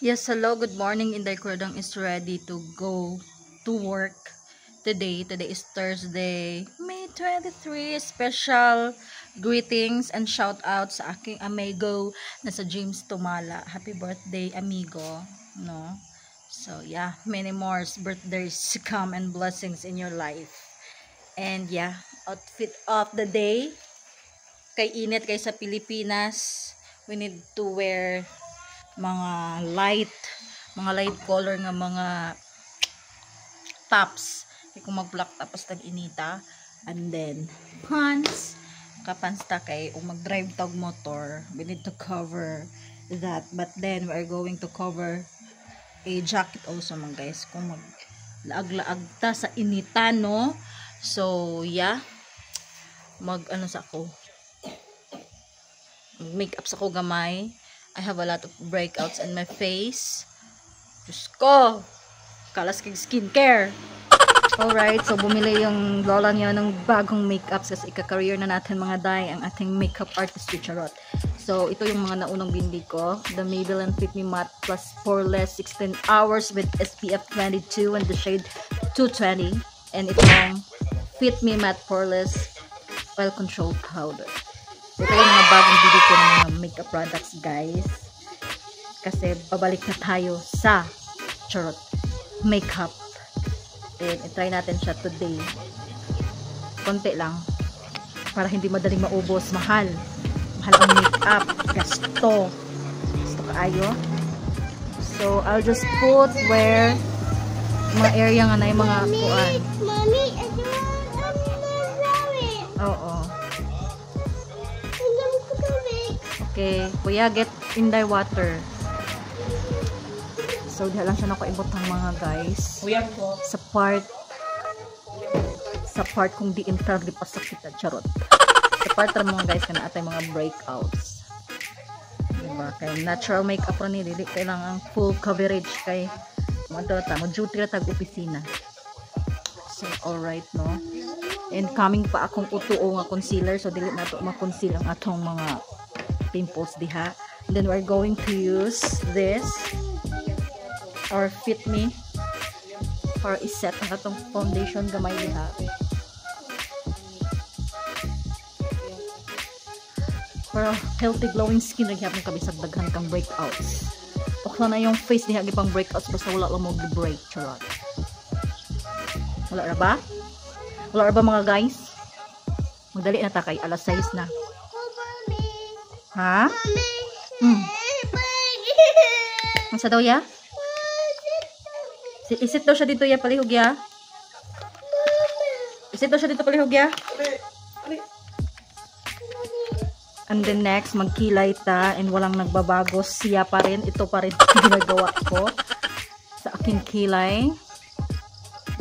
Yes, hello, good morning. Inday Kurdang is ready to go to work today. Today is Thursday, May 23. Special greetings and shout out sa aking amigo na sa James Tumala. Happy birthday, amigo. No? So, yeah, many more birthdays to come and blessings in your life. And yeah, outfit of the day. Kay init kay sa Pilipinas, we need to wear mga light color nga mga tops. Kay kung mag-black tapos tag-inita. And then, pants. Ka-pants ta kay kung mag-drive tag motor, we need to cover that. But then, we are going to cover a jacket also, mga guys. Kung mag laag-laag ta sa inita, no? So, yeah. Mag, ano sa ako? Make up sa ko gamay. I have a lot of breakouts in my face. Diyos ko! Kalas kag skincare. Alright, so bumili yung lola niya ng bagong makeup kasi ika-career na natin, mga day, ang ating makeup artistry, charot. So, ito yung mga naunang binili ko. The Maybelline Fit Me Matte Plus Poreless 16 Hours with SPF 22 and the shade 220. And itong Fit Me Matte Poreless Oil Control Powder. Ito yung mga bagong bili ko ng mga makeup products, guys. Kasi babalik na tayo sa charot makeup. And i-try natin siya today. Konti lang. Para hindi madaling maubos. Mahal. Mahal ang makeup. Gasto. Gasto kaayo. So, I'll just put where mga area nga na yung mga kuan. Mommy, ito ang Oo. Okay, kuya, get in the water. So, diha lang siya nako ibutang, mga guys. Kuya po. Sa part kung di intar di pasakit, charot. Sa part ra, mga guys, kana atay mga breakouts. Diba? Kay natural makeup ra ni, dili kailangan full coverage kay mo ta mo duty ra tag opisina. So, alright, no. And coming pa akong utuo nga concealer, so dili na to ma-conceal ang atong mga pimples diha. And then we're going to use this our Fit Me para iset ang atong foundation gamay diha. Para healthy glowing skin ra gyapon ka bisag daghan kang breakouts. Okay na yung face diha gipang breakouts basta wala lang mo break, charot. Wala ra ba? Wala ra ba, mga guys? Magdali na ta kay alas 6 na. Ha? Masa daw ya? Isit daw siya dito ya, palihog ya. Isit daw siya dito, palihog ya. And then next, magkilay ta and walang nagbabago. Siya pa rin. Ito pa rin ginagawa ko sa aking kilay.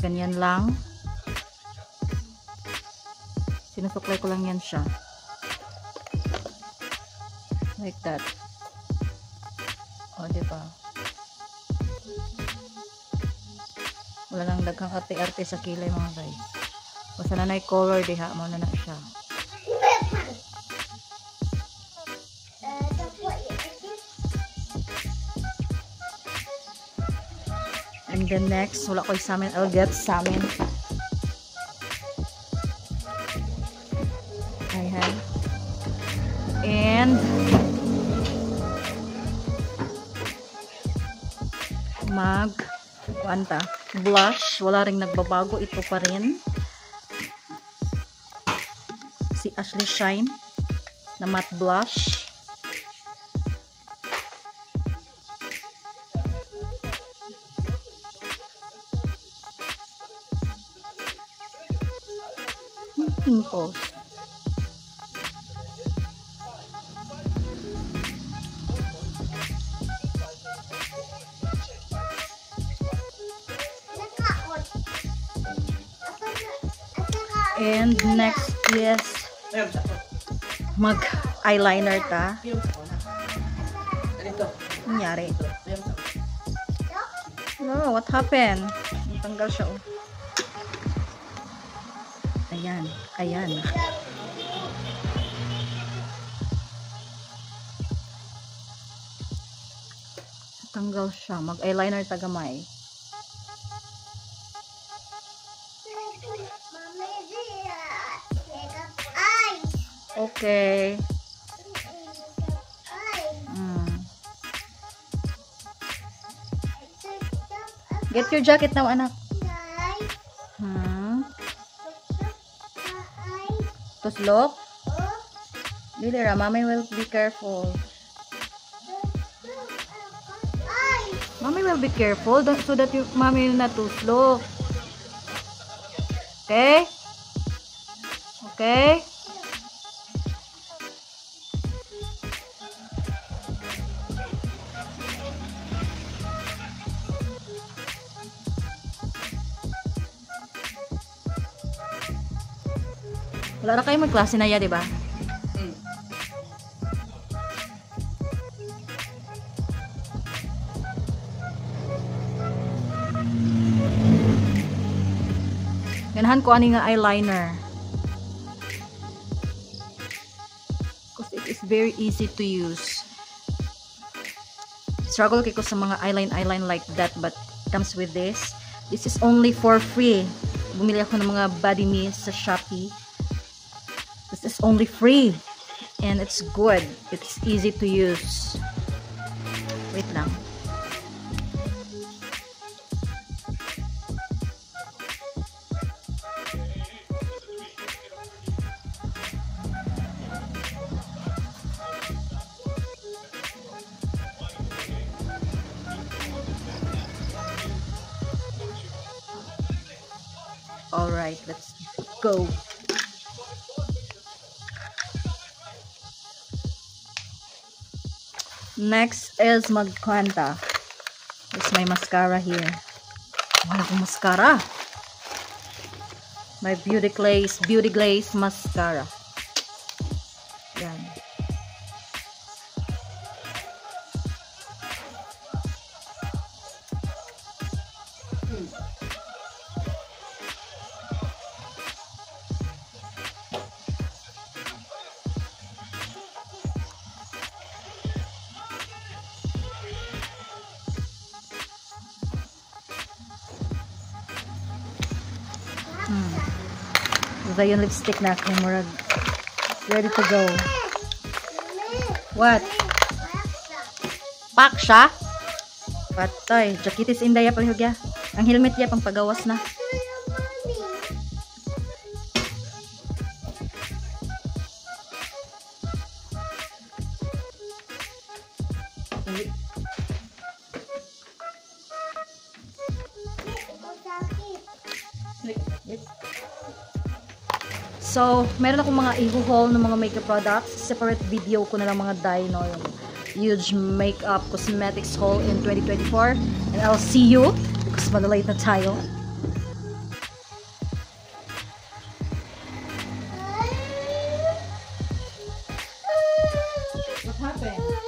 Ganyan lang. Sinusuklay ko lang yan siya. Like that. O, diba? Wala nang daghang arte-arte sa kilay, mga guys. Basta na na color diha, mo na na siya. And then next, wala ko salmon. I'll get salmon. Ayan. And mag kuanta blush, wala ring nagbabago, ito pa rin si Ashley Shine na matte blush. Pimples. And next is mag eyeliner ta. Nangyari. No, what happened? Natanggal siya, oh. Ayan, ayan. Tanggal siya. Mag-eyeliner ta gamay. Mommy, makeup eyes. Okay. Makeup eyes. Get your jacket now, anak. Eyes. Eyes. Tuslok? Oh. Dili ra, Mommy will be careful. Eyes. Mommy will be careful so that you, Mommy will not tuslok. Okay? Okay? Wala na kayo magklase na ya, di ba? Mm. Ganahan ko ani nga eyeliner. Because it is very easy to use. Struggle kay ko sa mga eyeline like that, but comes with this. This is only for free. Bumili ako ng mga body mist sa Shopee. This is only free. And it's good. It's easy to use. Wait lang. All right, let's go. Next is magkwenta. It's my mascara here. Wala akong mascara. My Beauty Glaze mascara. Yan. Diba yung lipstick na ako, murag ready to go. What? Pak siya? Patay. Jakitis inday ya palihog ya. Ang helmet ya pang pagawas na. So, meron akong mga i-haul ng mga makeup products. Separate video ko na lang mga dino, yung huge makeup cosmetics haul in 2024. And I'll see you because malilate na tayo. What happened?